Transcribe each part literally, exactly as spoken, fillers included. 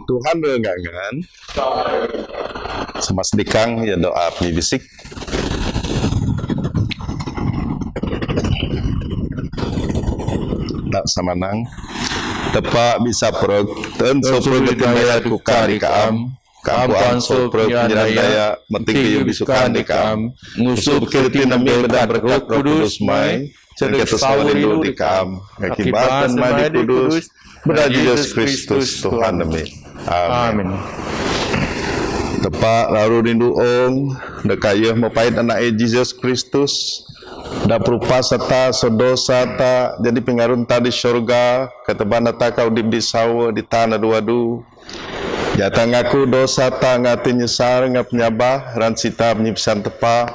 Tuhan renggangan. Sama sedikang ya doa pembisik. Tak samanang. Tepa bisa prok, ten sopro gati daya kuka di kaam. Kampuan sopro penyeran daya, mati kayu bisukan di kaam. Ngusup kirti nambe badan berkat Roh Kudus mai. Sehingga tersawari lu di kaam. Akibat nama di Kudus, berkat Jesus Kristus Tuhan nami. Amin. Tepa lalu rindu ong, da kayuh mapait anak e Jesus Kristus, da perupa sata, sodo sata, jadi pengarun ta di syurga, kata bana ta ka udip di sawa, di tanah dua du. Jata ngaku dosa ta ngati nyesar nga penyabah, ran sita penyipisan tepa.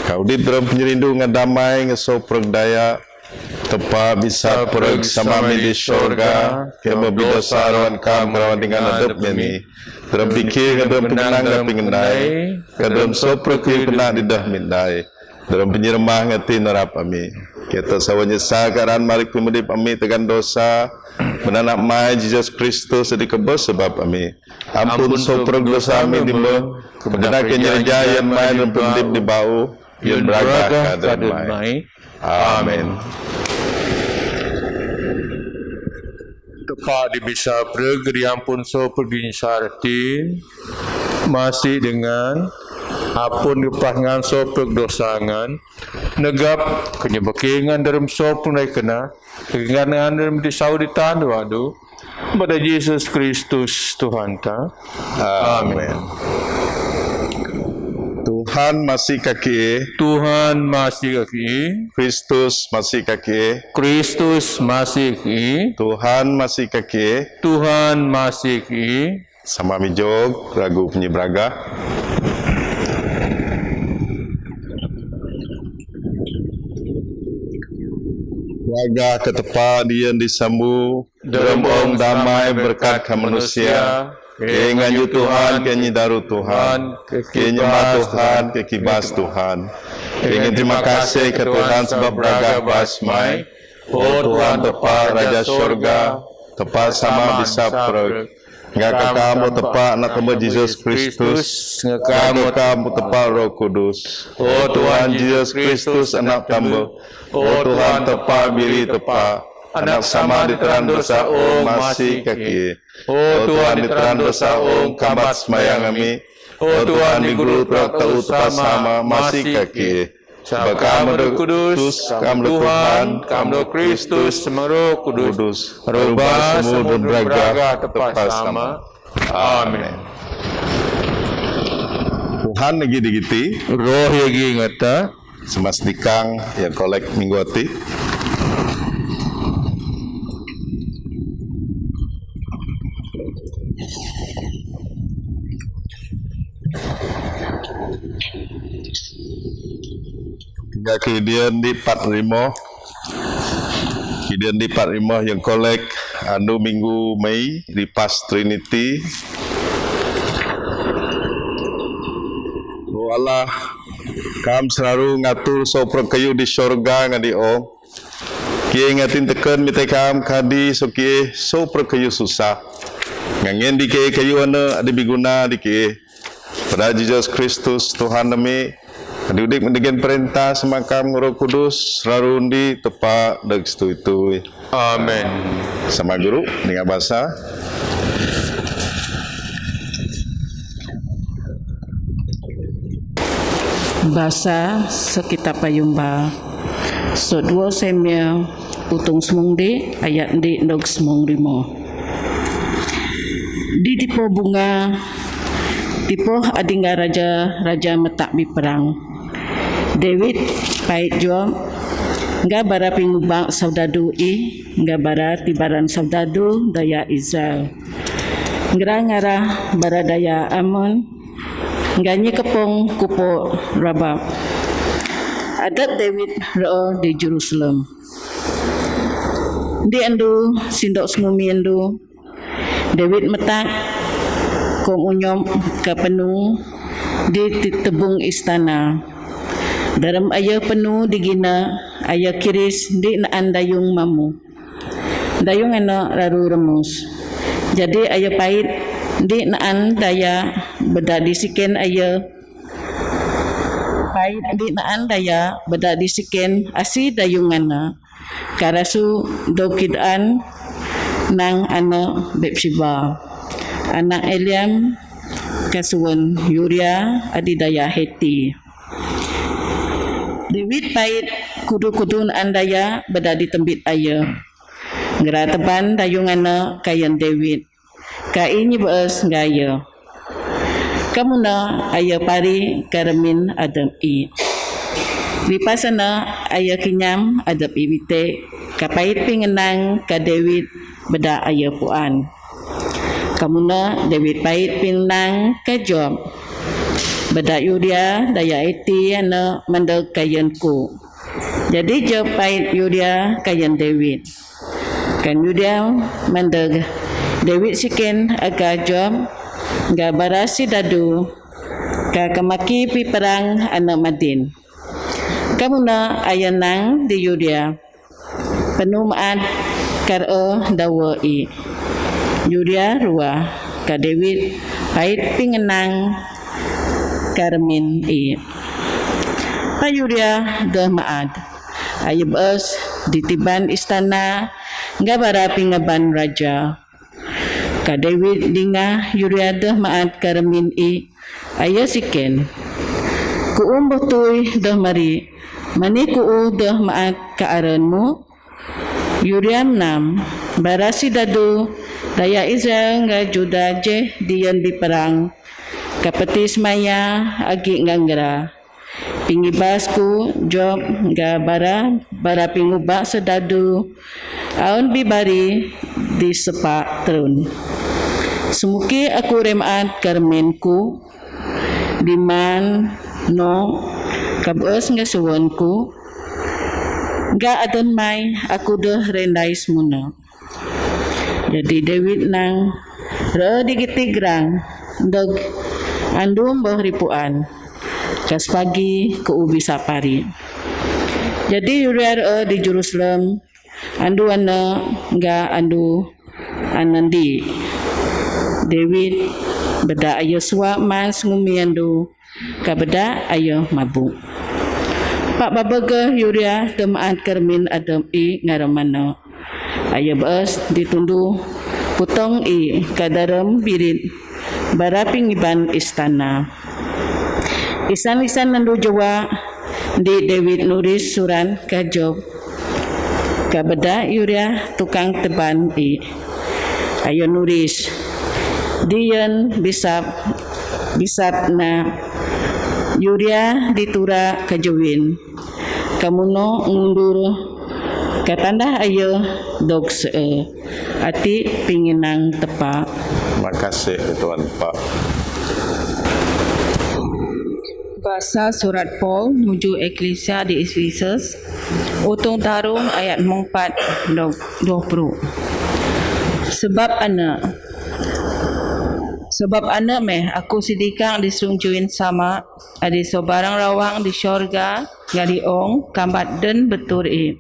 Ka udip dalam penyerindu nga damai, nga soprek daya. Tepa bisa pereg sama mi di syurga, ke mabida saruan kam kerawan dengan adep mi. Dalam pikir nga dalam pengenang nga pengendai, ka dalam soprek ke kena didah mindai. Dalam penyeremah ngati narap ami. Kita sawa nyesa karan marik pemudip ami tegan dosa. Menanak mai Jesus Kristus di kebos sebab ami. Ampun soprek dosa ami di meh. Kebenar ke nyerja yang mai dalam pemudip di bau. Yun beraga kadun mai. Amin. Tepa di bisa pereg riampun soprek di nyesarti. Masih dengan apun kepah ngan soprek dosa ngan. Negap kenyebekengan dalam soprek naik kena. Kengan ngan dalam di saudi tandu adu. Pada Jesus Kristus Tuhan ta. Amin. Tuhan masih kaki. Tuhan masih kaki. Kristus masih kaki. Kristus masih kaki. Tuhan masih kaki. Tuhan masih kaki. Sama mi jog, ragu penyebraga. Raga ketepa dia di sambu. Derem ong damai berkat ke manusia. Ke nganyu Tuhan, ke nyidaru Tuhan, ke nyembah Tuhan, ke kibas Tuhan. Ke ngan terima kasih ke Tuhan sebab beraga bas mai. Oh Tuhan tepa Raja Sorga, tepa sama bisa perek. Nga ke kamu tepa anak kamu Jesus Kristus. Nga ke kamu tepa Roh Kudus. Oh Tuhan Jesus Kristus anak kamu. Oh Tuhan tepa biri tepa. Anak sama diteran dosa ong masih kaki. Oh Tuhan diteran dosa ong kambat semayang ami. Oh Tuhan di guru terak tau tepa sama masih kaki. Sebab kamu Roh Kudus, kamu Tuhan, kamu Kristus, sama Roh Kudus. Rubah semua dan beraga tepa sama. Amin. Tuhan lagi digiti. Roh lagi ngata. Semas dikang ya kolek minggu ati. Tinggal ke dia di pat rimo. Ki dia di pat rimo yang kolek anu minggu Mei di pas Trinity. Oh Allah, kam selalu ngatur soprek kayu di syurga ngadi ong. Kie ngatin teken mite kam kadi so kie soprek kayu susah. Ngangen di kie kayu ane adi biguna di kie. Pada Jesus Kristus Tuhan nami. Adi udik mendegen perintah semakam Roh Kudus selalu undi tepa deg setui-tui. Amin. Sama guru dengan bahasa. Basa sekitar payumba. Sot dua Samuel utung semung di ayat di dog semung lima. Di tipo bunga tipo adinga raja raja metak bi perang. David pait Joab Ngga bara pingubak sawdadu i, ngga bara tibaran sawdadu daya Israel. Ngera ngara bara daya Amon, ngga nyikepong kupo Rabab. Adap David reo di Jerusalem. Ndi andu sindok sngumi andu, David metak kong unyop ka penu di ti-, tebung istana. Daram aya penu di gina aya kiris ndi naan dayung mamu. Dayung ano raru remus. Jadi aya pait ndi naan daya beda di siken aya. Pait ndi naan daya beda di siken asi dayung ano. Karasu dokid an nang ano Betseba, anak Eliam, kasuan Uria adi daya Heti. David pait kudu-kudu naan daya beda di tembit aya. Ngera teban dayung ano kayan David. Ka i nyi bees ngga aya. Kamuna aya pari ka remin adem i. Lipas ano aya kinyam adem i bite ka pait pingenang ka David beda aya puan. Kamuna David pait pingenang ka Joab beda Uria daya Heti ano mandeg kayan ku. Jadi Joab pait Uria kayan David. Kan Uria mandeg David siken aka Joab ngga bara si dadu ka kemaki pi perang ano madin. Kamuna aya nang di Uria penu maat ka reo dawa i. Uria rua ka David pait pingenang ka remin i. Pa Uria deh maat. Aya bees di tiban istana ngga bara pingaban raja. Ka David dinga Uria deh maat ka remin i aya siken. Kuum bohtui deh mari, mani kuu deh maat ka aren mu? Uria menam, bara si dadu daya Israel ngga Juda jeh diyan bi perang. Ka peti semaya agi nganggra. Pingibas ku Joab ngga bara, bara pingubak sedadu aun bi bari di sepak terun. Semuki aku remaat ka remin ku, diman no ka bees ngga suan ku, ngga aden mai aku deh rendai semuna. Jadi David nang reo di giti gerang deg andu mboh ripuan. Kas pagi ke ubi sapari. Jadi Uria reo di Jerusalem andu ane ngga andu anandi. David beda aya suak man sngumi andu ka beda aya mabuk. Pak babege Uria deh maat ka remin adem i ngaran mano. Aya bees ditundu putong i ka daram birit bara pingiban istana. Isan-isan andu jawa ndi David nuris surat ka Joab ka beda Uria tukang teban i. Aya nuris, diyan bisap, bisap na Uria ditura ka jawin. Kamuno ngundur ka tandah aya dog see ati pinginang tepa. Makasih tuan Pak. Basa surat Paul nuju eklesia di Efesus, utung tarung ayat mongpat dua puluh. Sebab ane, sebab ane meh aku sidikang di sungjuin sama adi sobarang rawang di sorga ngadi ong kambat den betur i.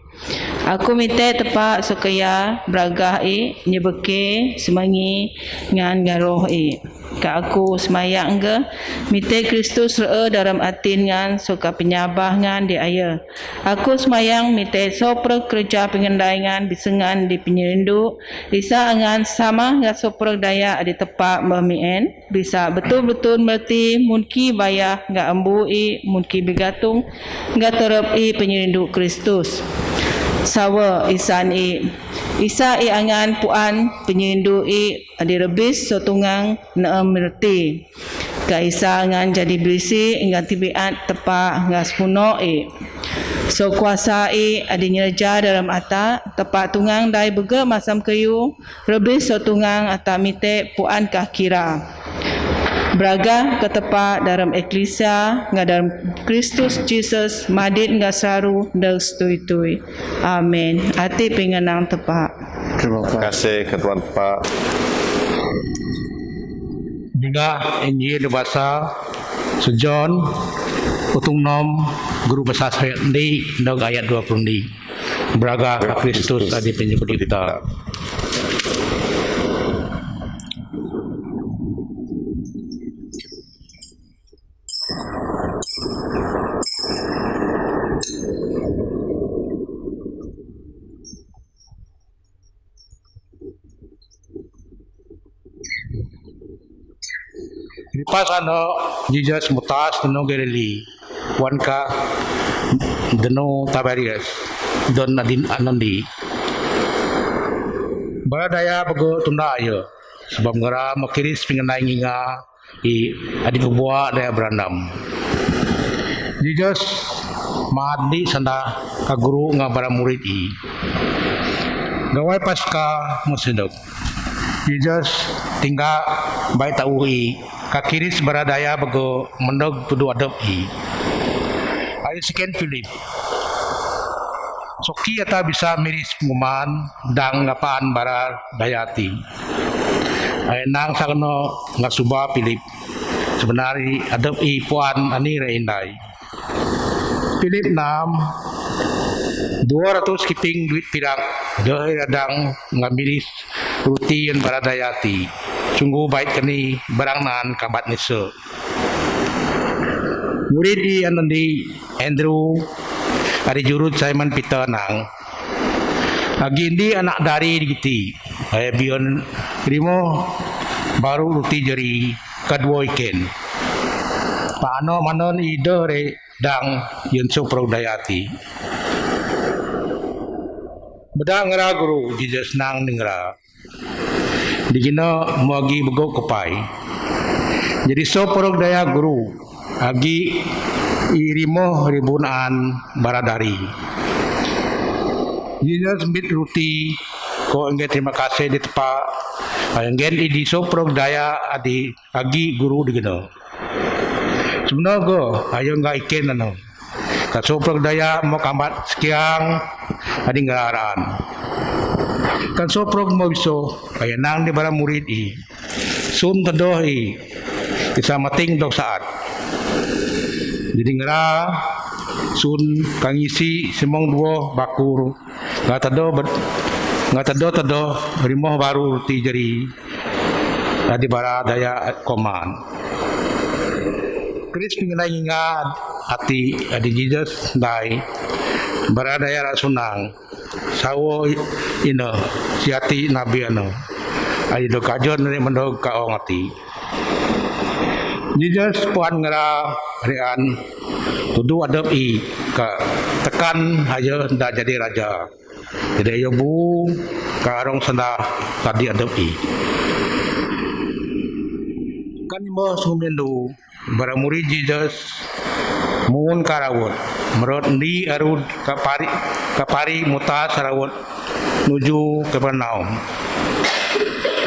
Aku mite tepa sokaya bragah i nyebeke semangi ngan ngaroh i. Ka aku semayang ge mite Kristus ree daram atin ngan soka penyabah ngan di aya. Aku semayang mite sopre kereja pengendai ngan bisengan di penyerindu isa angan sama ngan sopre daya di tepa memien. Bisa betul-betul mereti munki bayah ngga embu i munki begatung ngga terep i penyerindu Kristus. Sawa isan i isa i angan puan penyerindu i adi rebis sotungang neem mereti. Ka isa angan jadi berisi ngga tibiat tepa ngga sepuno i. Soh kuasa i adi nyereja dalam ata, tepa tungang dai bege masam keyu, rebis soh tungang ata mite puan ka kira. Beraga ke tepa dalam eklisia, nga dalam Kristus Jesus, madit nga saru, dau stui-tui. Amen. Ati pingenang tepa. Terima kasih, Ketua Pak. Juga Injil basa Sejon, utung nom, guru basa Sansrit ndi, nog ayat dua puluh ndi. Beraga ka Kristus adi penyebut kita. Lipas ano, Jesus mutas deno Galili, puan ka deno Tiberias, don adin anandi. Baradaya bego tunda ayo, sebab ngera makiris pingenai nginga, i adi pebua daya berandam. Jesus mandi sanda ka guru nga bara murid i. Gawai Paska musinok. Jesus tingga bai tau i ka kiris baradaya bego mendog tudu adep i. Ayo siken Philip. Soki ata bisa miris penguman dang ngapaan baradaya ti. Ai nang sakno nga suba Philip. Sebenari adep i puan ani re indai. Philip nam dua ratus kiping duit pirak deh radang nga miris ruti yan baradaya ti. Sungguh bait keni barang nan kambat nise. Murid i anandi Andrew, ari jurut Simon Peter nang. Agi ndi anak dari digiti, aya bion rimo baru ruti jari kadua iken. Pano manon ide re dang yun suprok dayati. Beda ngera guru, Jesus nang ningra. Digina muagi begok kepai. Jadi so porok daya guru agi i rimoh ribun an baradari. Ina sembit ruti ko enggen terima kasih di tepa enggen i di so porok daya adi agi guru digina. Semenogo ayo nga iken ano. Kan soprok daya mo kambat sekiang adi ngararan. Kan soprok mo biso kaya nang di bara murid i. Sun tedoh i. Isa mating dok saat. Jadi ngera sun kangisi semong duo bakur. Nga tedoh nga tedoh tedoh rimoh baru ruti jari. Adi bara daya koman. Kris pinginai nginga ati adi Jesus dai bara daya rasunang sawo ina siati nabi ano adi do kajon ni mendog ka ong ati. Jesus puan ngera rean tudu adep i ka tekan aja da jadi raja. Jadi ayo bu ka arong senda tadi adep i. Kan imbo sungmin du bara murid Jesus mun ka rawut merot ndi arud ka pari ka pari muta sarawut nuju Kapernaum.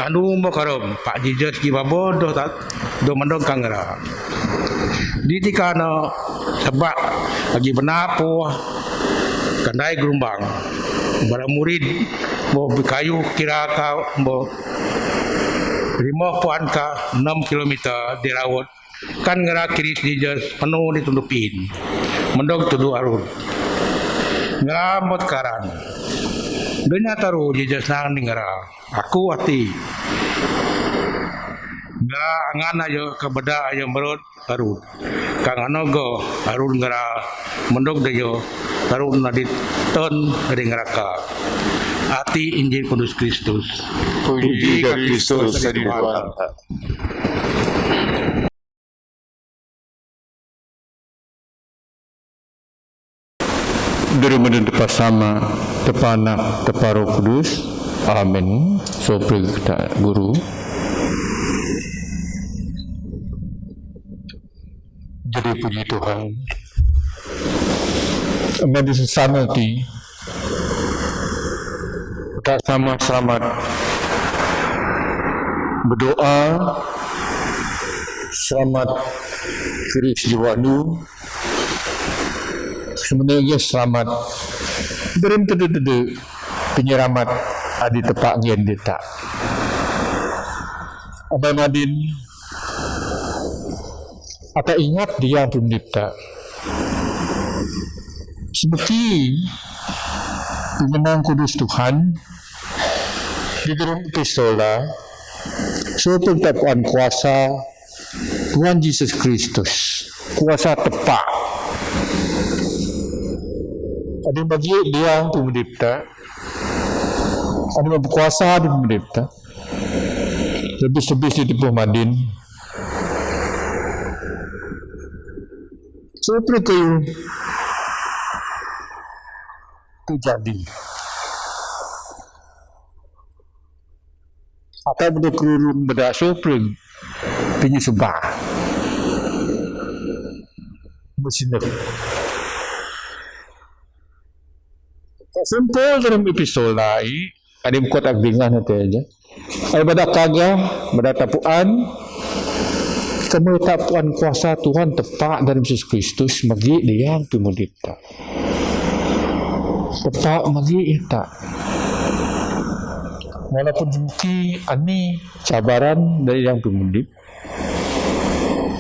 Anu mo karom Pak Jesus gi babo doh tat do mendong kangera. Di tikana sebab agi bena po kandai gerumbang bara murid bo bikayu kira ka bo lima puan ka enam kilometer di rawut kan ngera kiris Jesus penuh di tundupin mendong tudu arun ngera mot karan. Dunya taru Jesus nang di ngera aku ati ngera angan ayo kebeda ayo merut arun. Kang ano go arun ngera mendok deyo arun nadit ton ring raka. Ati Injil Kudus Kristus. Puji ka Kristus sadi Tuhan. Duru mendun tepa sama, tepa anak, tepa roh kudus. Amin. Sopreg ta guru. Jadi puji Tuhan. Amai di sesama ti, ta sama selamat berdoa, selamat kris jiwa nu, sebenarnya selamat. Deren tede-tede penyelamat adi tepak ngen deta. Amai madin, ata ingat dia pemdipta. Seperti pemenang kudus Tuhan, di dalam epistola, so pun tapuan kuasa Tuhan Yesus Kristus, kuasa tepak. Adi bagi dia pemdipta, adi berkuasa di pemdipta. Lebih-lebih di tipu madin. Seperti terjadi. Atau benda kerurung benda sopring. Tinggi sebah. Bersinar. Sampul dalam epistola i, adi mukot agdingan ate aja. Ai bada kaga, bada tapuan, kemai tapuan kuasa Tuhan tepak dalam Yesus Kristus, magi dia pemudip ta. Tepak magi ita. Walaupun mungkin ani cabaran dari yang pemudip,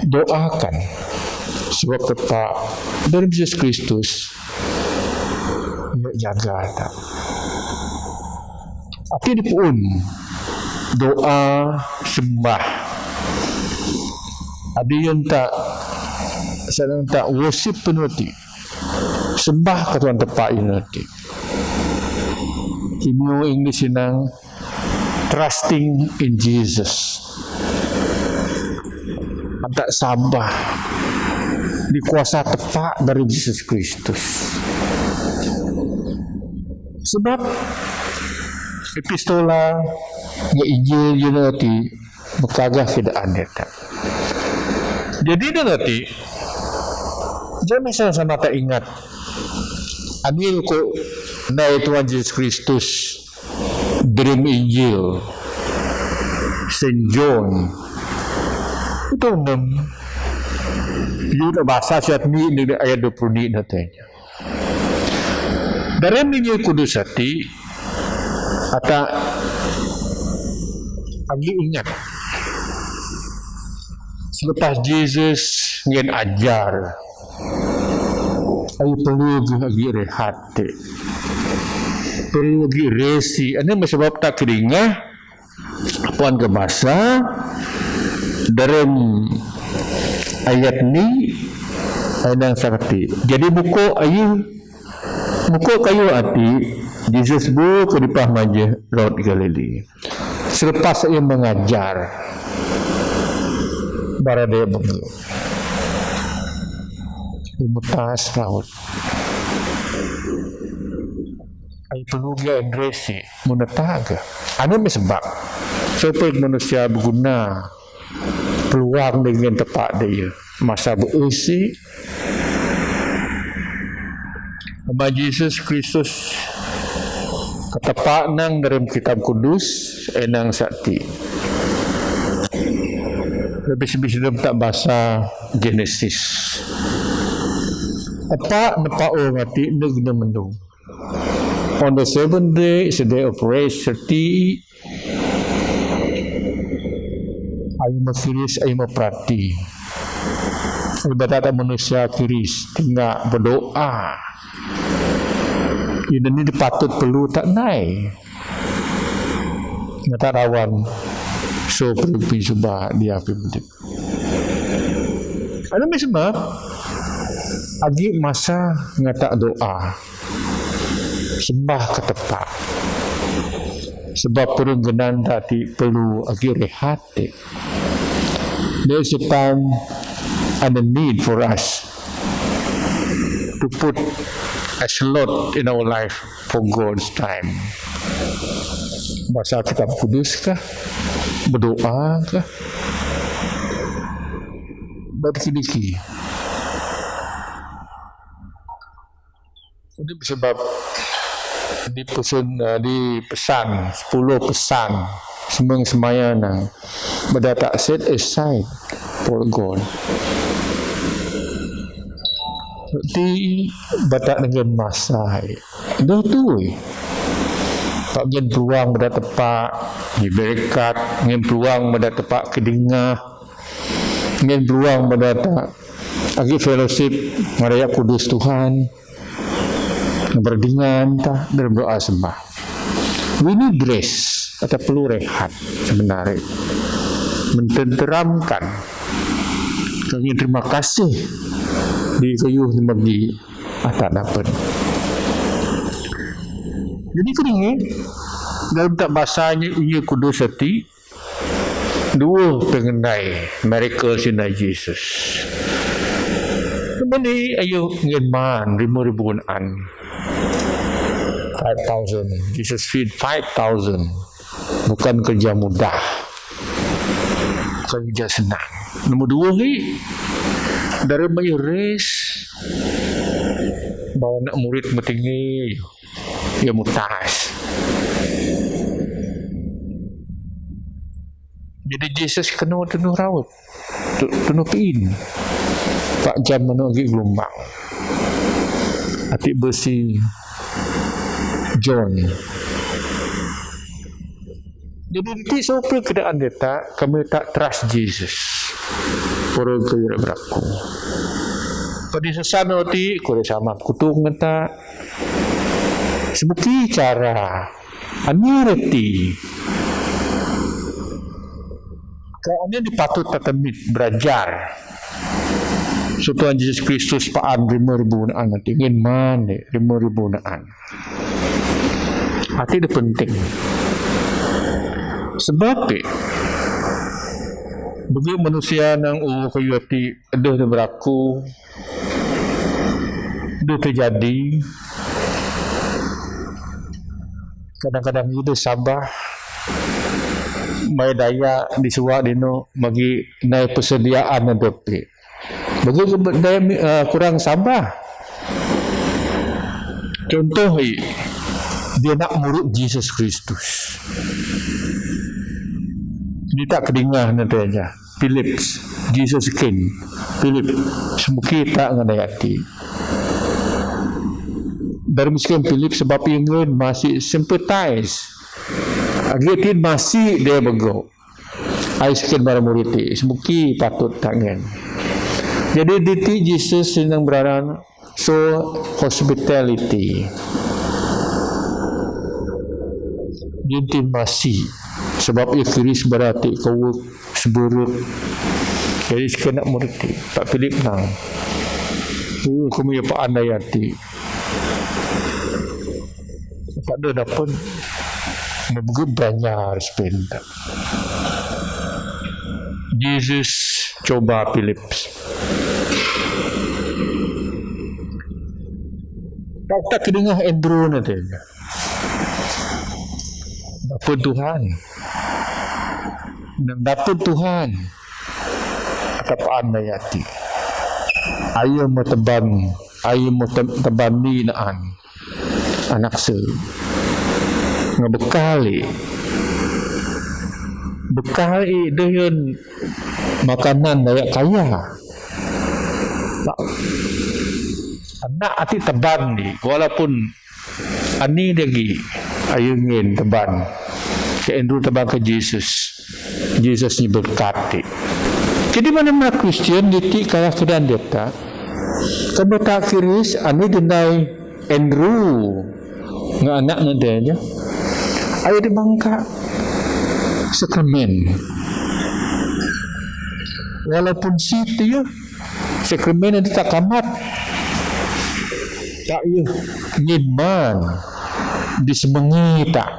doakan. Sebab tepak dalam Yesus Kristus, ia jaga ta. Ati di pun doa sembah. Adi yang ta, senang ta worship penuti. Sembah ke Tuhan tepak inati. Kimio English inang trusting in Jesus. Anta sabah di kuasa tepak dari Yesus Kristus. Sebab epistola nge Injil inati mekagah keadaan deta. Jadi inati, jami sama-sama ta ingat. Ani ko nai Tuhan Yesus Kristus, dalam Injil Saint John. Itu enam. Yu na bahasa siat ni, ni ayat dua puluh ni na tanya. Dalam Injil Kudus ati, ata agi ingat. Selepas Yesus ngen ajar, ai perlu agi rehat te. Perlu agi resi. Ani meh sebab ta keringah, puan ke basa, dalam ayat ni, ai nang sakti. Jadi buku ayu, buku kayu ati, Yesus bu ke dipah maja Laut Galili. Selepas ia mengajar, barade bengke. Di mutas laut. Ai perlu agi resi, menetaga. Ani meh sebab. Supaya manusia berguna. Peluang dengan tepak dia. Masa berisi, Amai Yesus Kristus, ketepak nang dalam Kitab Kudus, enang sakti. Lebih-lebih dalam tak bahasa Genesis. Tepak nepak orang ati neg na mendung. On the seventh day, it's a day of rest, sakti. Ayu meh kiris, ayu meh perati. Ibadat manusia kiris, tinggal berdoa. Ini ni dipatut perlu tak nai. Ngata rawan, so perlu pi subah dia pi mudip. Ani meh sebab, agi masa ngata doa. Sembah ke tepak. Sebab perenggenan tadi perlu agi rehat. There's a time and a need for us to put a slot in our life for God's time. Baca Kitab Kudus kah? Berdoa kah? Berkidiki. Ini sebab dipesan, eh, dipesan, sepuluh pesan semang semaya nang bada ta set aside for God. Ti bata dengan masa. Dah tu. Tak ngen peluang bada tepa, di berkat, ngen peluang bada tepa kedinga, ngen peluang bada ta agi fellowship, maraya kudus Tuhan. Berdingan ta dalam doa sembah. We need rest, atau perlu rehat sebenarnya. Mententeramkan. Kami terima kasih di kayu di magi atas dapat. Jadi kini dalam tak bahasanya ia kudus hati, dua pengendai miracle sina Jesus. Kemani ayu ngen man ribu-ribu an. Five thousand. Jesus feed five thousand. Bukan kerja mudah. Kerja senang. Nombor dua lagi, dari mayu res, bawa anak murid metinggi. Ia mutas. Jadi Jesus kena tunu raut. Tu-, tunu piin. Pak jam mana lagi gelombang. Atik besi John. Jadi, nanti sopir keadaan dia tak, kami tak trust Jesus. Poro kaya beraku. Pada sesama oti, kore sama kutung ngata. Sebuki cara. Ani reti. Ka ani dipatut tatamit berajar. So Tuhan Jesus Kristus paan ribu-ribu an nanti. Ingin mana ribu-ribu an. Ati dia penting. Sebab, eh, bagi manusia nang uwa kayu ati, ada dia beraku, ada terjadi. Kadang-kadang dia sabar. Mai daya di suwa dino magi nai persediaan ada pi. Bagi ke-, daya mi-, eh, kurang sabar. Contoh, i, dia nak murid Jesus Kristus. Dia tak kedingah nanti aja. Philip, Jesus kin. Philip, semuki tak ngenai ati. Dari miskin Philip sebab ingin masih sympathize. Agi tin masih dia bego. Ai sekian barang murid ti, semuki patut tangan. Jadi, diti Jesus senang beraran, so hospitality. Dintin masih, sebab ia kiris berarti kau seburuk. Jadi, sekian nak murid ti, Pak Philip nang. Oh, kami apa andai hati. Tak ada dapat. Nabgu banyak spend. Jesus coba Philip. Tak, tak kedengar Andrew nanti. Dapat Tuhan. Dapat Tuhan. Kata andai hati. Ayu mau teban, ayu mau te-, teban ni naan. Anak se. Ngebekali. Bekali dengan makanan daya kaya. Tak. Anak ati teban ni, walaupun ani dia gi, ayu ngin teban. Ke Andrew teban ke Jesus. Jesus ni berkati. Jadi mana-mana Kristian diti kaya kedan dia tak. Kamu tak kiris, ani denai Andrew. Nga anak nanti aja. Ayu di bangka. Sakramen. Walaupun siti ya. Sakramen nanti tak kamat. Tak ya. Ngiman. Di semengi tak.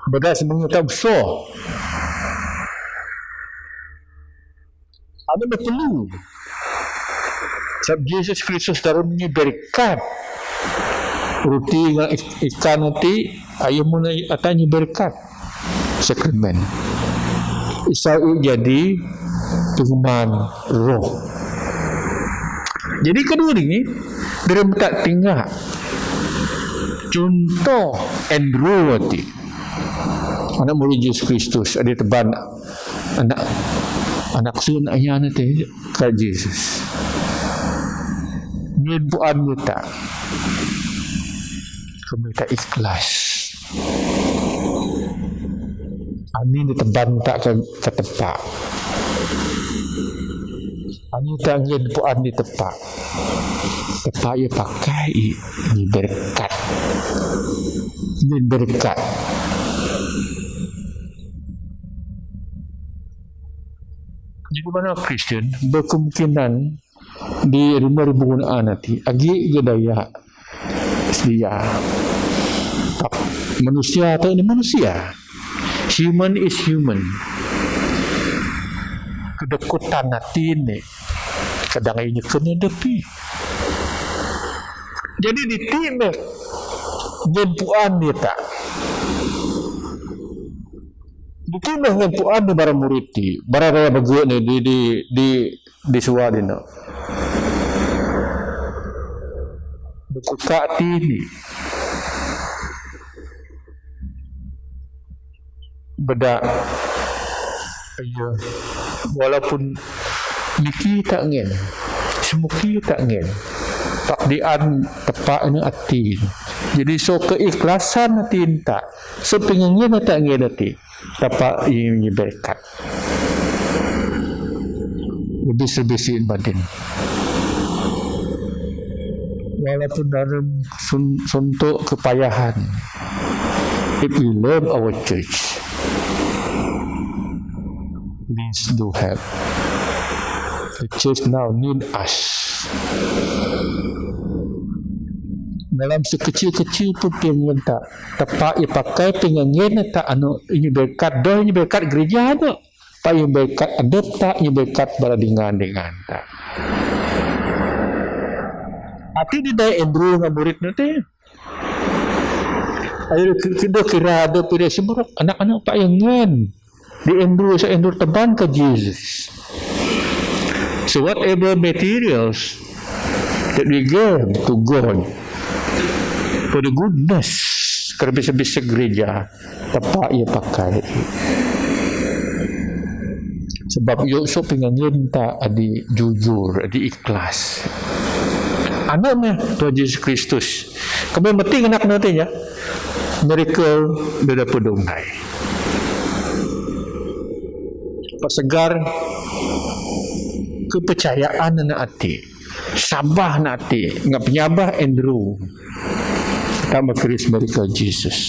Bada semengi tak besar. Ada betul. Sebab Jesus Kristus taruh ni berkat. Ruti dengan ik-, ikan nanti, ayu mana atanya berkat. Sakramen. Isau jadi penguman roh. Jadi, kedua ni, dara mata tinggal. Contoh Andrew ati. Anak murid Yesus Kristus, adi teban anak, anak sun ayana te ka Yesus. Ngen puan mita. Kami ta ikhlas. Ani ni teban ta ka, ka tepa. Ani ta ngen puan ni tepa. Tepa ia pakai i, ni berkat. Ni berkat. Jadi mana Kristian berkemungkinan di rumah ribuan anak ti, agi gedaya sedia. Manusia tu ni manusia. Human is human. Kedekutan hati ni. Kadang ini kena depi. Jadi di ti meh ngen puan ni ta. Di ti meh ngen puan ni bara murid ti. Bara raya bege ni di, di, di, di sua di na. Bekuka ti ni. Beda. Iya. Walaupun niki ta ngen, semuki ta ngen, pak dian tepa ni ati. Jadi so keikhlasan ati ta, so pengengen ta ngen ati, tepa ini berkat. Lebih sebisi badin. Walaupun dalam sun-, suntuk kepayahan, if we love our church, please do help. The church now need us. Dalam sekecil-kecil pun pengen ta, tepa ia pakai pengen ta anu ini berkat doh ini berkat gereja tu. Pa ia berkat adep ta, ia berkat bara dingan-dingan ta. Ati di dai Andrew ngan murid ni ti. Ayo ki-, kita kira ada pira seburuk anak-anak pa ia ngen. Di Andrew sa Andrew teban ka Jesus. So whatever materials that we give to God for the goodness, kerana bisa-bisa gereja, tepa ia pakai. Sebab ia so pengangen ta adi jujur, adi ikhlas. Anak ni Tuhan Yesus Kristus. Kami mati anak nanti ya. Miracle beda pedung dai. Pasegar kepercayaan anak ati. Sabah nati, ngap nyabah Andrew. Tambah Chris America Jesus.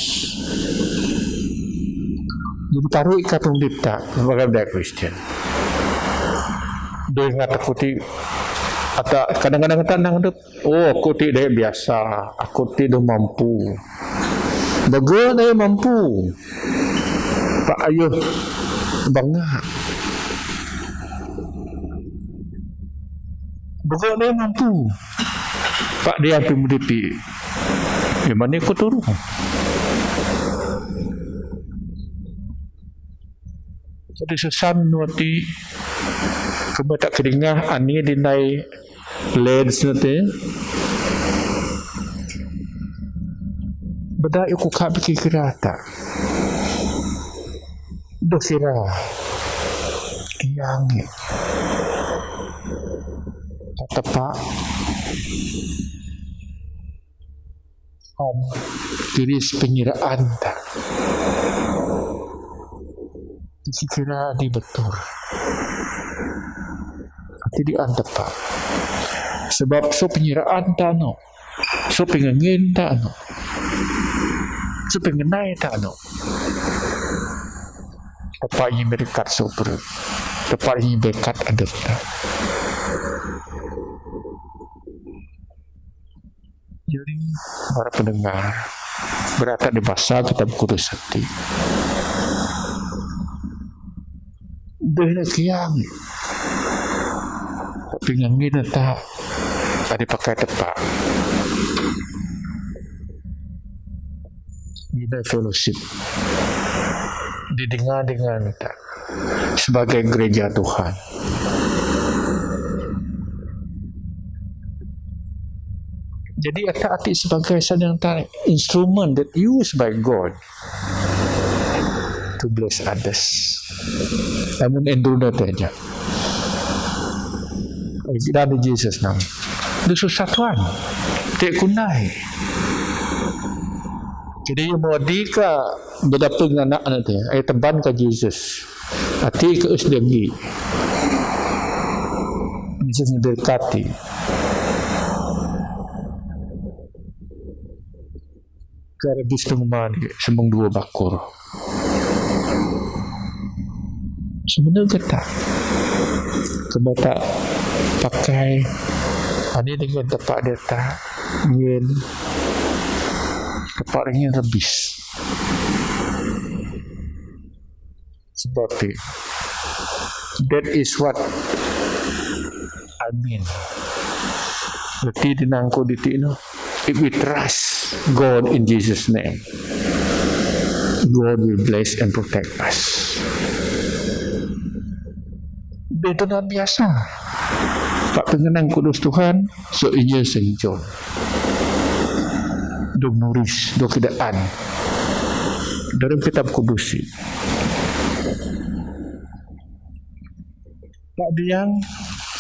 Jadi taruh ika pemudip ta, sebagai dia Christian. Dia ingat aku ti, ata kadang-kadang ta nang dep, oh, aku ti dai biasa, aku ti dah mampu. Bege dai mampu. Pak ayuh bangga. Bege dai mampu. Pak dia pemudip ti. Di mana ku turun? Jadi sesan nuati kemata keringah ani di nai lens nanti. Beda iku ka pikir kira ta. Doh kira. Kiang. Tepa. Om, tiris penyiraan ta. Kira di betul. Ati di an tepa. Sebab so penyiraan ta no. So pengangen ta no. So pengenai ta no. Tepa ini berkat super. Tepa ini berkat adep ta. Jadi, para pendengar, berata di basa kita berkudus hati. Dah nak kiang. Tapi ngangi ta, ada pakai tepa. Ini fellowship. Didengar dengan ta. Sebagai gereja Tuhan. Jadi, atak ati sebagai sadang ta instrument that used by God to bless others. Amun Andrew na te ja. Ai, dan Jesus nam. Dusu satuan. Te kunai. Jadi, ia mau dika beda pun anak na te. Ai, teban ka Jesus. Ati ke us dagi. Jesus memberkati. Kare bis pengumani sembung dua bakur. Sebenarnya kita kemata pakai ani dengan tepak data ngin tepak ngin rebis. Sebab tu, that is what I mean. Reti di nangku di tino. If we trust God in Jesus' name, God will bless and protect us. Dia tu nan biasa. Pak pengenang kudus Tuhan, so inya senjol. Do nuris, do kedaan. Dalam kitab kudus ni. Pak biang,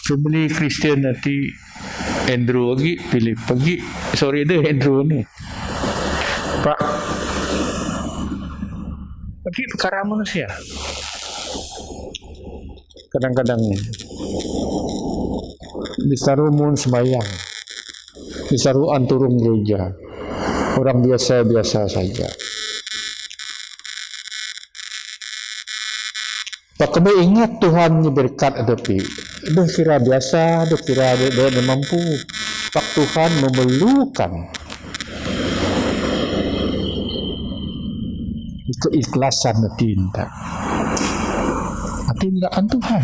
family Kristian nanti Andrew lagi, Philip lagi. Sorry deh Andrew ni. Pak, lagi perkara manusia. Kadang-kadang ni. Disaru mun sembahyang. Disaru anturung gereja. Orang biasa-biasa saja. Pak kami ingat Tuhan ni berkat ada pi. Dah kira biasa, dah kira dia, dia mampu. Pak Tuhan memerlukan keikhlasan hati inta. Hati inta an Tuhan.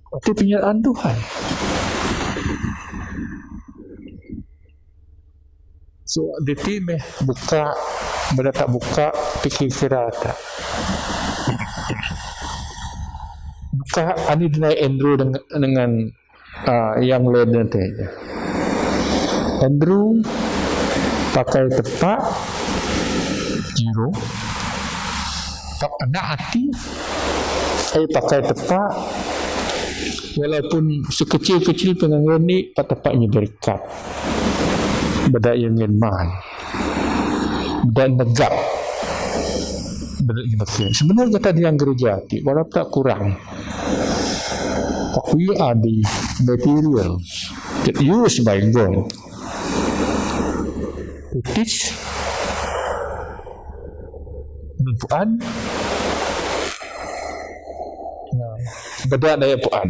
Hati penyalaan Tuhan. So, diti meh buka, bada tak buka, pikir kira tak. Buka ani dinai Andrew dengan, dengan uh, yang lain nanti. Andrew pakai tepak zero. Tak anak hati, saya pakai tepak. Walaupun sekecil-kecil penganggur ni, pak tepak ni berkat. Bada yang ingin mal. Bada negap. Bada yang ingin. Sebenarnya kata dia gereja hati, walaupun tak kurang. But we are the materials that used by God to teach. Ni puan. Nah, beda daya puan.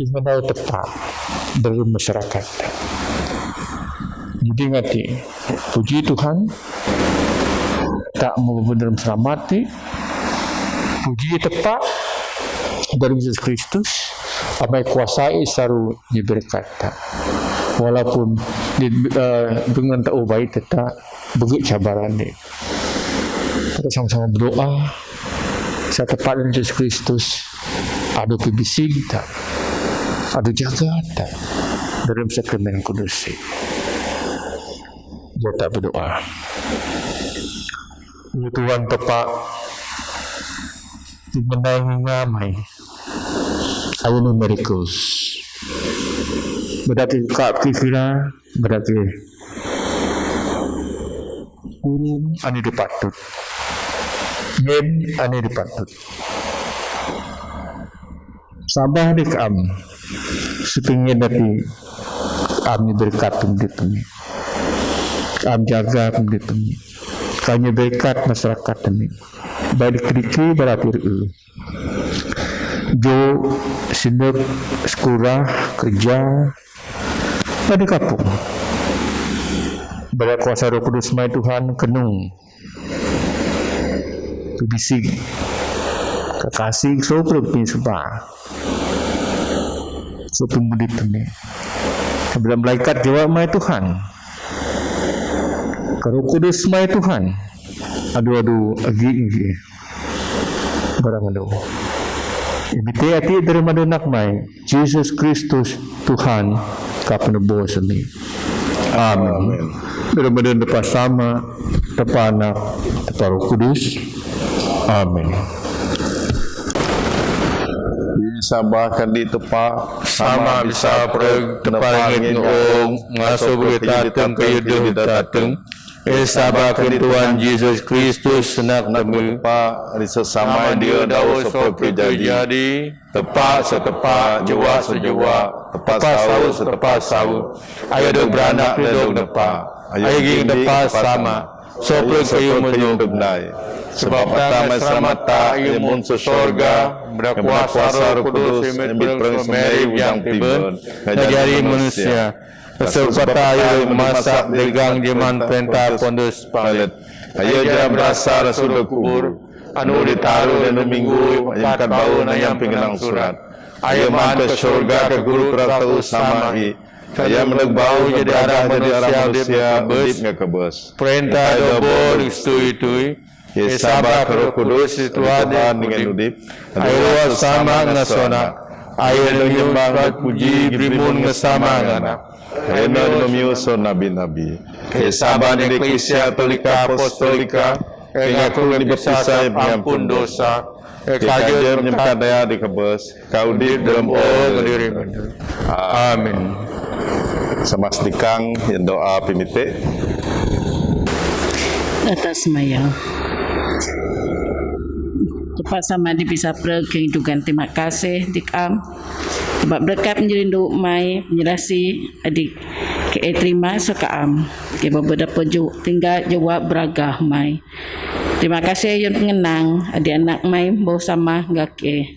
Ingin tahu tepat dari masyarakat. Jadi ngati, puji Tuhan, tak mau benar selamat ni, puji tepat dari Yesus Kristus, amai kuasai saru ni berkat tak. Walaupun di, uh, dengan tak ubai tetap bagi cabaran ni. Kita sama-sama berdoa. Saya tepat dengan Yesus Kristus. Adu pibisig tak. Adu jaga tak. Dalam sakramen kudus ni. Dia tak berdoa. Ya Tuhan tepat. Di menai ngamai. Ayu ni miracles. Bada ke kap ke kira. Bada ke kurung ani dipatut. Ngin ani dipatut. Sabah di kaam. Sepingin dati kaam ni berkat pun di tuni. Kaam jaga pun di tuni. Kaam ni berkat masyarakat tuni. Baik dikri-kri berarti. Jo sinuk sekolah, kerja, pada kapung. Bada kuasa Roh Kudus mai Tuhan kenung. Pibisig. Kekasih so perlu pin suba. So pemudit ni. Bada malaikat jawab mai Tuhan. Roh Kudus mai Tuhan. Adu-adu agi-agi. Barang adu. Kami ti ati dara madun nak mai, Jisus Kristus Tuhan, ka penebus ami. Amin. Amin. Dara madun Tapa Sama, Tapa Anak, Tapa Roh Kudus. Amin. Sabakadi Tapa Sama bisa preg, Tapa langit ngan ong, ngasuh bagi tatung kayuduh tatung. Eh, sabakadi Tuhan Jisus Kristus, Anak Tapa, ri sesama dia dawai sopo jadi. Tapa setepa, jua sejua, tapa sau setepa sau. Ayo dok beranak dok nepa. Ayo ging Tapa Sama. Sopreg kayuduh menung dai. Sebab tang selamatan ayo mun sesorga, berkuasa Roh Kudus, embit pereng semeri ujang tiben, ngajari manusia. Sebab tang ayo masak degang jeman perintah Pontius Pilat. Ayo jera berasar sudah kubur. Anu ditaruh dan minggu, ayo angkat bau nayam pengenang surat. Ayo man ke sorga ke guru kerata usama i. Ayo meneg bau jadi arah manusia, udip ngan kebes. Perintah dobor istui-tui. Ye sabak Roh Kudus, Tuhan dengan udip. Ayo Tapa Sama ngan sona. Ayo nyembah puji, berimun ngan Sama ngan Anak. Ayo ngan memiu sona nabi-nabi. Ye sabak Eklesia Katolika Apostolika. Ye ngaku ni baptisai pengampun dosa. Ye kaje mengkadaya di kebes. Ka udip dalam o diri. Amin. Sama sedikang yang doa pemite. Atas maya. Tapa Sama di bisa preg keng dugan terima kasih dik am. Sebab berkat nyerindu mai penyerasi adik ke terima seka am. Ke beberapa ju tinggal jawab beragah mai. Terima kasih yun pengenang adik anak mai bau sama gake.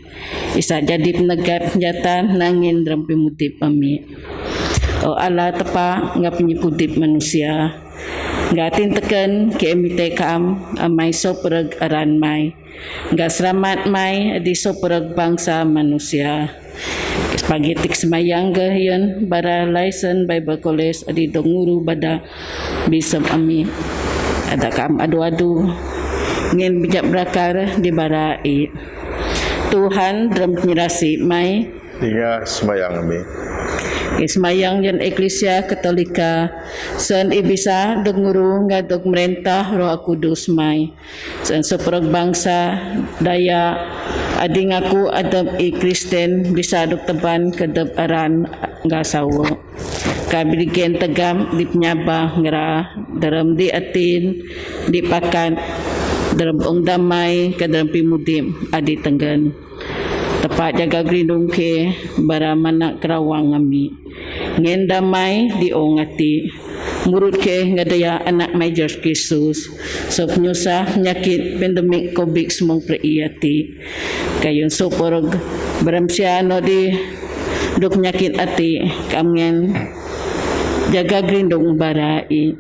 Isa jadi penegat nyata nangin dalam pemudip ami. O Allah Tapa, nga penyipudip manusia. Nga tinteken ke emite kam, amai sopreg aran mai. Nga selamat mai di sopreg bangsa manusia. Spaghetti semayang ke yun bara license Bible College adi donguru bada bisem ami. Ada kam adu-adu. Ngin bijak berakar di bara i. Tuhan dalam penyerasi mai. Tinggal semayang ami. Semayang yang Eklesia Katolika. Sen ibisa donguru ngadok merintah Roh Kudus mai. Sen sopreg bangsa daya adi ngaku adep i Kristen bisa dok teban kedep aran ngasawo. Kabidigen tegam di penyabah ngera dalam di atin di pakat dalam ong damai ke dalam pimudip adi tenggen. Tepat jaga gerindung ke bara manak kerawang ngami. Ngen damai di ong ati. Murut ke ngadaya anak mai Yesus Kristus. Sop nyusah penyakit pandemik covid sembilan belas ati. Kayun sop orog beramsia no di dok penyakit ati. Kam ngen jaga gerindung bara i.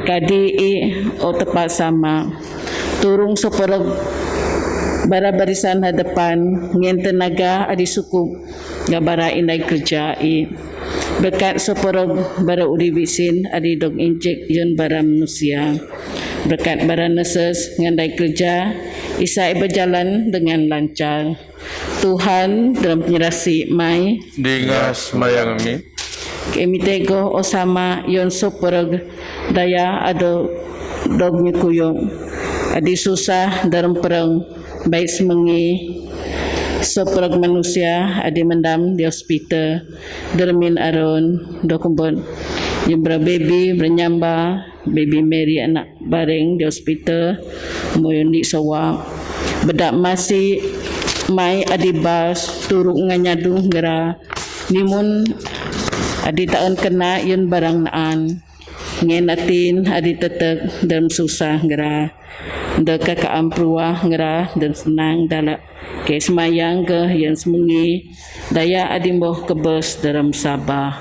Kadi i o Tapa Sama. Turung soporog bara barisan hadepan ngen tenaga adi sukup nga bara indai kerja i. Berkat soporog bara udi bisin adi dog injek yun bara manusia. Berkat bara nurses ngandai kerja isa i berjalan dengan lancar. Tuhan dalam penyerasi mai. Dinga semayang mi. Kami tego o sama yon sopreg daya ado dog nyukuyung. Adi susah dalam perang baik semengi sopreg manusia adi mendam di hospital. Dermin aron dokumbon. Yembra baby bernyamba. Baby Mary anak bareng di hospital moyun di sowa. Bedak masi mai adi bas turuk nganyadu ngera nimun adi taun kena yun barang naan ngen atin adi tetek dan susah ngera de kaka amprua ngera dan senang dalak ke semayang ke yang semengi daya adi mboh kebes dalam Sabah.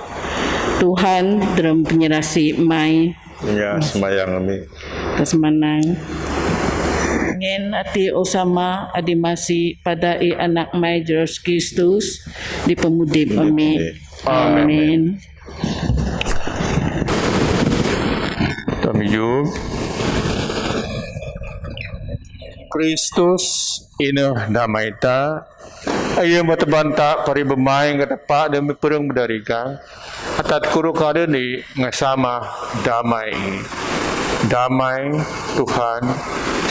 Tuhan dalam penyerasi mai. Ya, semayang kami. Kesemanang. Ngen ati osama adi masi pada i anak mai Yesus Kristus di pemudip kami. Amin. Kami jub. Kristus ino damai ta Ayu mata banta pari bemai nga tapa de mi pereng bedariga. Atat kuru kada ni nga sama damai. Damai Tuhan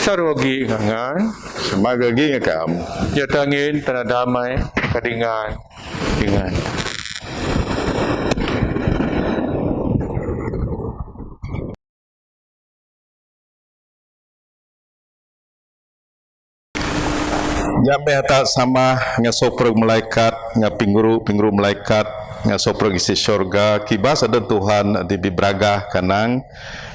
sarogi ngangan. Sama gagi ngakam. Jatangin tanah damai kadingan. Dingan. Nyameh atat sama nga sopreg malaikat, nga pinguru, pinguru malaikat, nga sopreg isi syurga, kibas adan Tuhan, di bibragah kanang.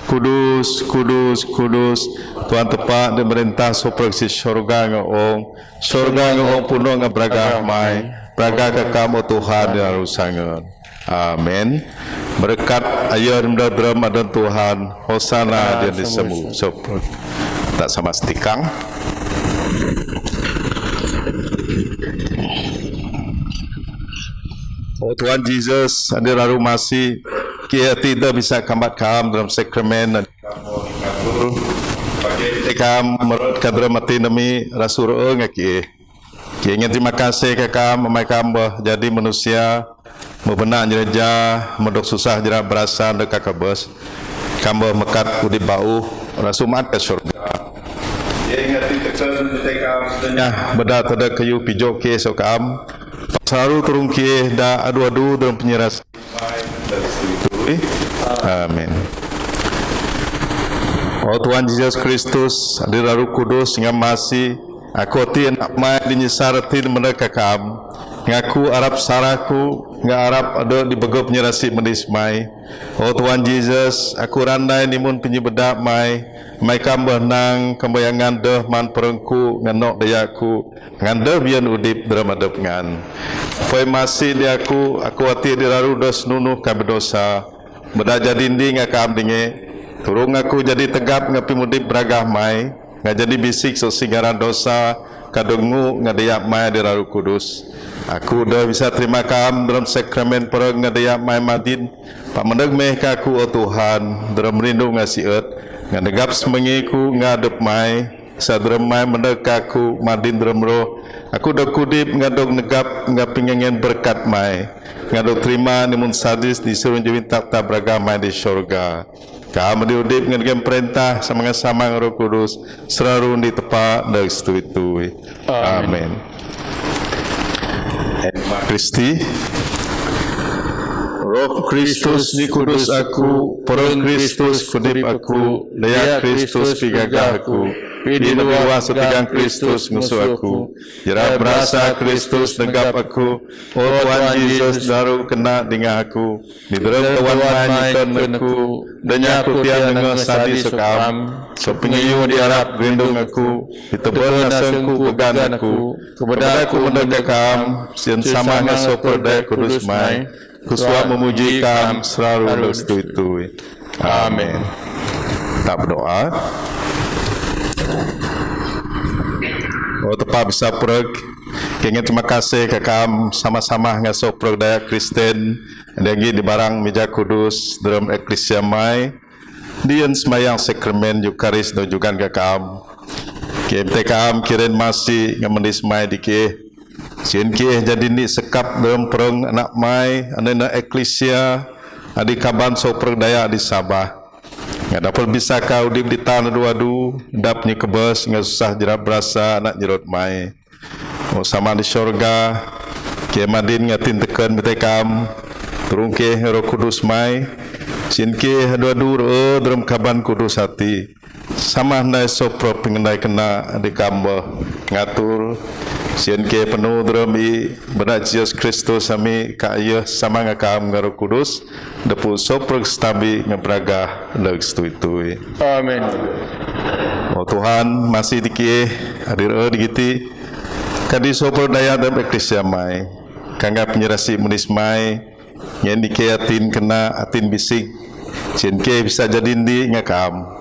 Kudus, kudus, kudus, Tuhan tepa di merintah sopreg isi syurga nga ong, syurga nga ong puno nga bragah mai, bragah kakam o Tuhan di lalu sangat. Amen. Berkat ayah dan dram adan Tuhan. Hosana di semu. Sop. Tak sama setikang. O Tuhan Jesus, adi raru masi, ki ati da bisa kambat kam dalam sakramen. Kam merot kadra mati nami rasur ngaki. Ki ngan terima kasih ka kam, amai kam bah jadi manusia, mabena jereja, madok susah jera berasa deka kabes. Kam bah mekat udip bau, rasu maat ka syurga. Ki ngan terima kasih ka kam, nya beda tada kayu pijok ki so kam. Saru turung ki da adu-adu dalam penyeras. Amin. O Tuhan Jesus Kristus, adi raru kudus nga masi, aku ati anak mai di nyisar ati meneka kam. Ngaku arap saraku, nga arap ada di begop nyerasi menis mai. O Tuhan Jesus, aku randai nimun penyebeda mai, mai kam behnang, kambayangan deh man perengku, nganok dayaku, ngan deh bian udip dalam adep ngan. Poi masi di aku, aku ati di raru dos nunuh ka bedosa. Beda jadi ndi nga kam dinge. Turung aku jadi tegap nga pimudip beragah mai. Nga jadi bisik so singaran dosa. Kadengu nga dayak mai di raru kudus. Aku dah bisa terima kam dalam sakramen pereng nga dayak mai madin. Pak mendeg meh ka aku o Tuhan. Dalam rindu nga siet. Nga negap semengiku nga adep mai. Sadrem mai mendek aku madin drem roh. Aku dok kudip ngadok negap nga pingengen berkat mai. Ngadok terima nimun sadis di surun jawin tak tak beragam mai di syurga. Kam di udip ngan gem perintah sama ngan sama ngan Roh Kudus. Seraru di tepa dek setui-tui. Amin. Amin. Emma Christi. Roh Kristus ni kudus aku, pereng Kristus kudip aku, daya Kristus pigagah aku, pidin wah sepigang Kristus ngusu aku, jera berasa Kristus negap aku, o Tuhan Jesus daru kena dingah aku, di dalam Tuhan mai nyukan aku, danya aku tiang nengah sadi sekam, sepengiyu diarap gerindung aku, di tebel nasengku pegan aku, kepada aku mendeka kam, sian sama ngasuh perdaya kudus mai, kusuap memuji kam selalu dek setui-tui. Amin. Tak berdoa. O tepa bisa pereg, kengin terima kasih ka kam sama-sama ngasuh pereg daya Kristen, lagi di barang meja kudus, dalam eklesia mai, dian sembahyang sakramen Eukaris dan juga ka kam. Ke te kam kiren masi ngamendis mai dikeh. Sin keh jadi ni sekap dalam pereng anak mai, anena eklesia, adi kaban so pereng daya di Sabah. Nga dapur bisa ka udip di tanah dua du, dap ni kebes, nga susah jerap berasa anak jerot mai. O sama di syurga, ke madin ngatin teken betekam, turung ke Roh Kudus mai, sin ke dua du ro dalam kaban kudus hati. Sama handai sopro pengendai kena di kamba ngatur, sian ke penuh deremi bena Jesus Kristus ami ka iya sama ngakam ngaruh kudus, depu sopro setabi ngebragah leg setui-tui. Amin. O Tuhan, masih dikih hadir e digiti, kadi sopro daya dalam eklesia mai, kangga penyerasi menis mai, ngen dike atin kena atin bisik, sin ke bisa jadi ndi ngakam.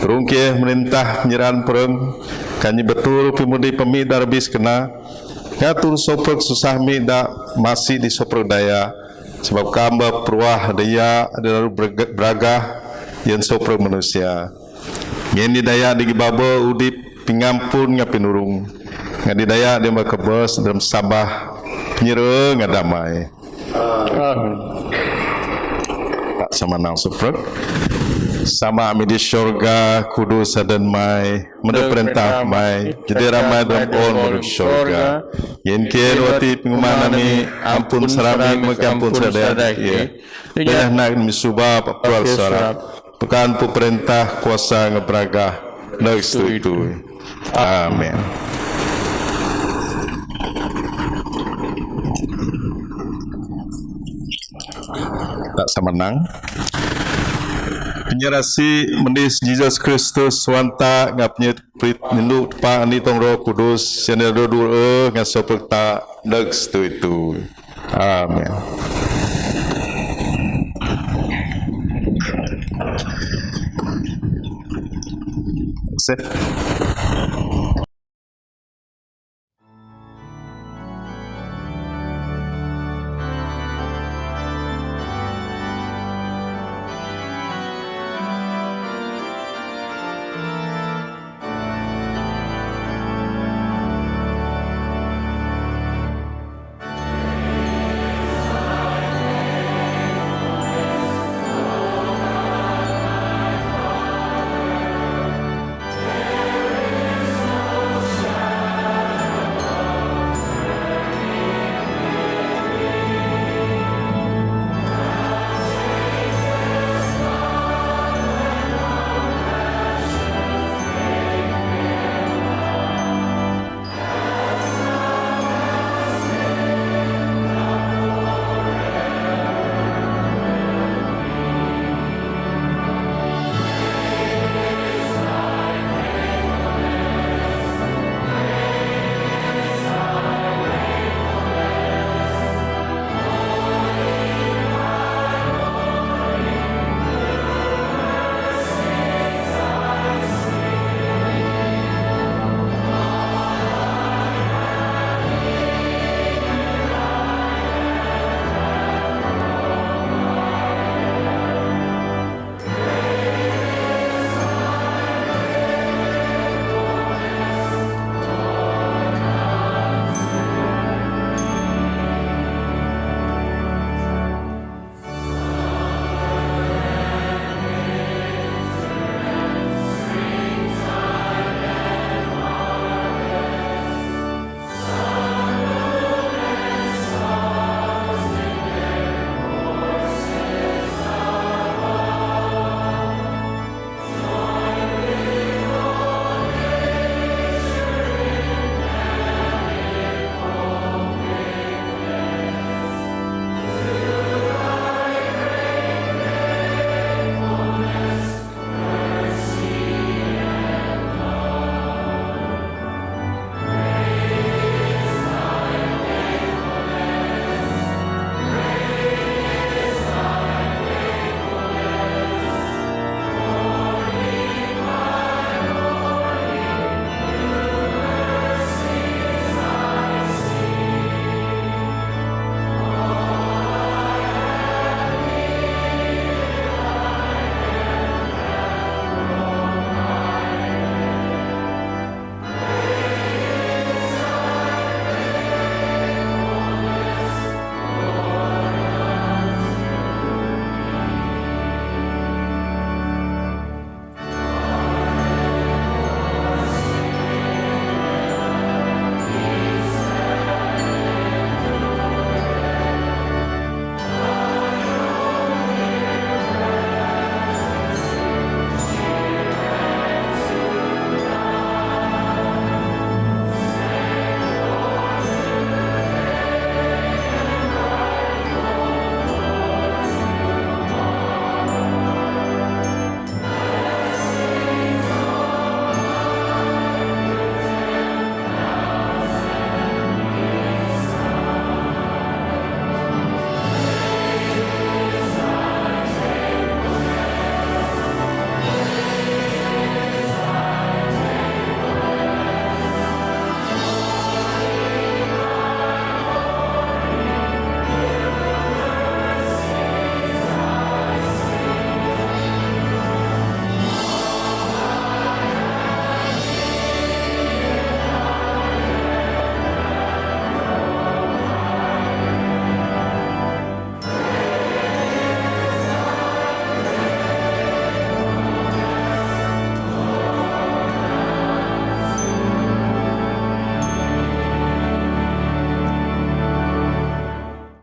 Terung ke merintah nyeraan pereng, kanyi betul pimudi pemi darbis kena, ngatur soprek susah mi da masih di soprek daya, sebab kamba peruah daya ada lalu berge-, beragah, yen soprek manusia. Ngen di daya di gibaba udip, pingampun nga pinurung. Nga di daya di ma kebes dem sambah penyerang nga damai. Amin. Tak sama nang suprek. Sama ami di syurga, kudus adan mai, meda perintah mai, jadi ramai dalam ol meda syurga. Yen ken wati penguman ami, ampun serami mega ampun sadai. Ya. Dah nak mi suba papal sarap. Pekan pu perintah kuasa ngeberagah. Dak setuju. Amin. Tak sama nang. Penyerasi mendis Jesus Kristus wanta ngap nyet prit nindu tepa ni tong Roh Kudus sene dodur e ngasopek tak dak setuju. Amin. Sip.